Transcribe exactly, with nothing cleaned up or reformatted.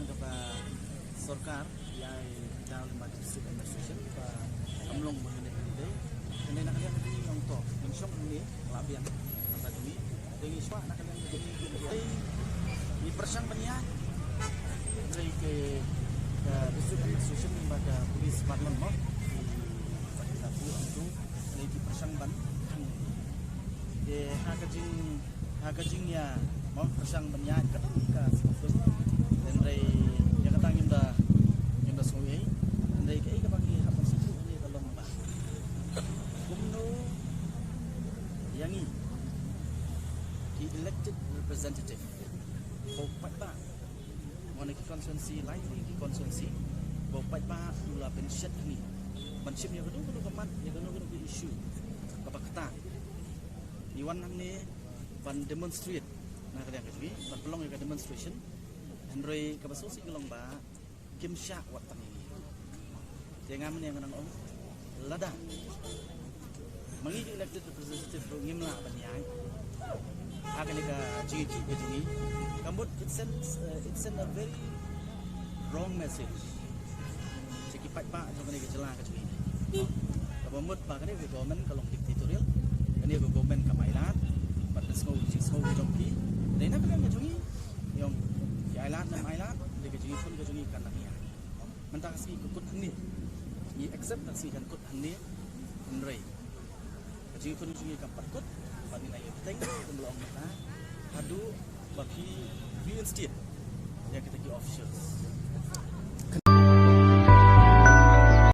Kaba sorkar ïa i daw lyngba ka District Administration ba kam long ba kane kane dei. Kane na ka liang ka jong ngi ong to, ngin shong hangne la biang kata jong ngi. Te ngi shuwa na ka liang ka jong ngi, ngi pyrshang ban ïaid. Hynrei ka, ka District Administration bad ka Police Department mo, ki, ki pyrshang ban, te ha ka jing, ha ka jingïa mo pyrshang ban ïaid ka dang ka sngewthuh. Hynrei ïa kata ngim da, ngim da sngew ei. Hynrei kaei kaba ngi hap ban sngewthuh hangne ka long ba kumno ïa ngi ki elected representative, ba u paidbah, mo na ki constituency, lai ki constituency, ba u paidbah u la pynshet hangne ban shim ïa kano kano ka mat, ïa kano kano ka issue kaba ktah. Ngi wan hangne ban demonstrate na ka liang ka jong ngi, ban pynlong ïa ka demonstration. Hynrei kaba sngewsih ka long ba kim shah wat tang ïa ngi. Te nga mynne nga nang ong, lada ma ngi ki elected representative ruh ngim lah ban ïaid ha kane ka jingïakhih ka jong ngi, ka mut it sends, uh, it send a very wrong message sha ki paidbah jong kane ka jylla ka jong ngi. Kaba mut ba kane ka government ka long dictatorial, kane ka government kam ailad bad ka sngew, jingsngew ka jong ki. Dei na ka liang ka jong ngi, ïa ki ailad ne ym ailad, dei ka jingïakhun ka jong ngi kan nang ïa. Mynta ka sngi ka kut hangne, ngi accept ka sngi kan kut hangne, hynrei ka jingïakhun ka jong ngi kam pat kut. Bad ngin ïa bteng kumba la ong mynta haduh ba phi reinstate ïa kita ki official.